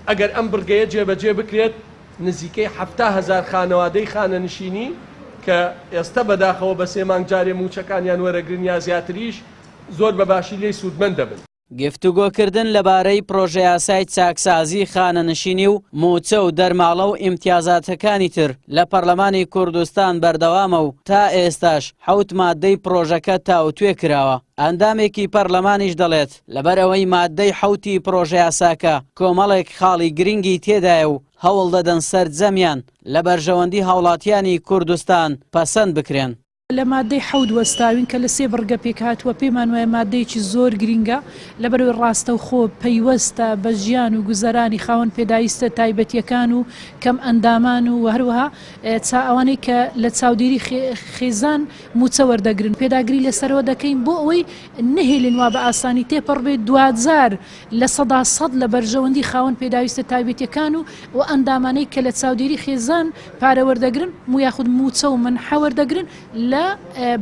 ئەگەر ئەم بڕگەیە جێبەجێ بکرێت، نزیکەی 70,000 خانەوادەی خانەنشینی کە ئێستە بەداخەوە بە سێ مانگ جارێ مووچەکانیان وەرەگرن یا زیاتریش، زۆر بە باشی لێی سوودمەند دەبن. گفتوگۆکردن لەبارەی پڕۆژەیاسای چاکسازی خانەنشینی و مووچە و دەرماڵە و ئیمتیازاتەکانی تر لە پەرلەمانی کوردستان بەردەوامە و تا ئێستاش حەوت ماددەی پڕۆژەکە تاوتوێ کراوە. ئەندامێکی پەرلەمانیش دەڵێت، لەبەرئەوەی ماددەی حەوتی پڕۆژەیاساکە کۆمەڵێک خاڵی گرنگی تێدایە و هەوڵدەدەن سەرجەمیان لە بەرژەوەندی هاوڵاتیانی کوردستان پەسەند بکرێن. لە ماددەی حەوت وەستاوین کە لە سێ بڕگە پێکهاتووە، پێمان وایە ماددەیەکی زۆر گرینگە، لەبەرئەوەی ڕاستەوخۆ پەیوەستە بە ژیان و گوزەرانی خاوەن پێداویستە تایبەتییەکان و کەم ئەندامان و هەروەها ئەوانەی کە لە چاودێری خێزان مووچە وەردەگرن. پێداگری لەسەرەوە دەکەین بۆ ئەوەی نەهێلین وا بە ئاسانی تێپەڕ بێت، دواجار 100% لە بەرژەوەندی خاوەن پێداویستە تایبەتیەکان و ئەو ئەندامانەی کە لە چاودێری خێزان پارە وەردەگرن و یاخود مووچە و مەنحە وەردەگرن لە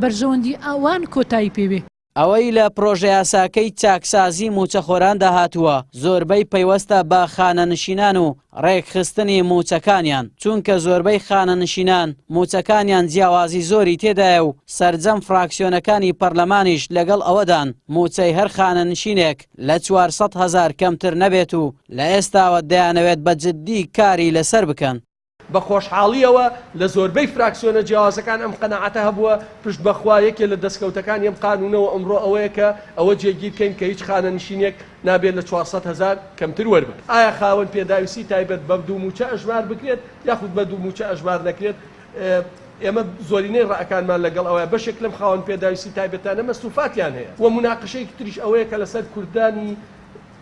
بەرژەوەندی ئەوان کۆتایی پێ بێ. ئەوەی لە پرۆژەیاساکەی چاکسازی مووچەخۆراندا هاتووە زۆربەی پەیوەستە بە خانەنشینان و ڕێکخستنی مووچەکانیان، چونکە زۆربەی خانەنشینان مووچەکانیان جیاوازی زۆری تێدایە و سەرجەم فراکسیۆنەکانی پەرلەمانیش لەگەڵ ئەوەدان مووچەی هەر خانەنشینێک لە 400 هەزار کەمتر نەبێت و لە ئێستاوە دەیانەوێت بە جددی کاری لەسەر بکەن. بە خۆشحاڵییەوە لە زۆربەی فراکسیۆنە جیاوازەکان ئەم قەناعەتە هەبووە، پشت بە خوا یەکێ لە دەستکەوتەکانی ئەم قانوونەوە ئەمڕۆ ئەوەیە کە ئەوە جێگیر کەین کە هیچ خانەنشینێک نابێت لە 400 هەزار کەمتر وەربگرێت. ئایا خاوەن پێداویستی تایبەت بە دوو مووچە ئەژمار بکرێت یاخود بە دوو مووچە ئەژمار نەکرێت؟ ئێمە زۆرینەی ڕەئەکانمان لەگەڵ ئەوەیە بەشێک لەم خاوەن پێداویستی تایبەتانە مەسروفاتیان هەیە و موناقەشەیەکی تریش ئەوەیە کە لەسەر کوردانی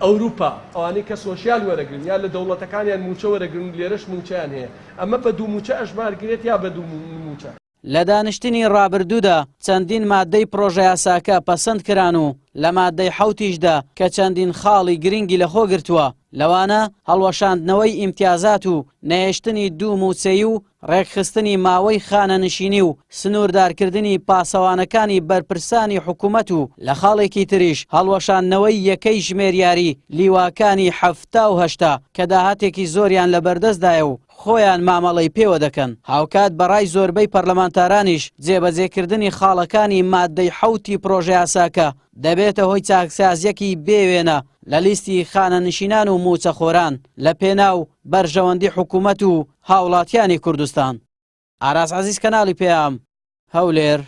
ئەوروپا، ئەوانەی کە سۆشیال وەرەگرن یا لە دەوڵەتەکانیان مووچە وەرەگرن و لێرەش مووچەیان هەیە، ئەمە بە دوو مووچە ئەژمارگرێت یا بە دوو مووچە؟ لە دانیشتنی ڕابردوودا چەندین ماددەی پڕۆژەیاساکە پەسەند کران و لە ماددەی حەوتیشدا کە چەندین خاڵی گرنگی لەخۆ گرتووە لەوانە هەڵوەشاندنەوەی ئیمتیازات و نەهێشتنی دوو مووچەیی و ڕێکخستنی ماوەی خانەنشینی و سنووردارکردنی پاسەوانەکانی بەرپرسانی حکومەت و لە خاڵێکی تریش هەڵوەشاندنەوەی یەکەی ژمێریاری لیواکانی 70 و 80 کە داهاتێکی زۆریان لەبەردەستدایە و خۆیان مامەڵەی پێوە دەکەن. هاوکات بەڕای زۆربەی پەرلەمانتارانیش جێبەجێکردنی خاڵەکانی ماددەی حەوتی پڕۆژەیاساکە دەبێتە هۆی چاکسازییەکی بێ وێنە لە لیستی خانەنشینان و مووچەخۆران لە پێناو بەرژەوەندی حکومەت و هاوڵاتیانی کوردستان. ئاراس عەزیز کەناڵی پەیام، هەولێر.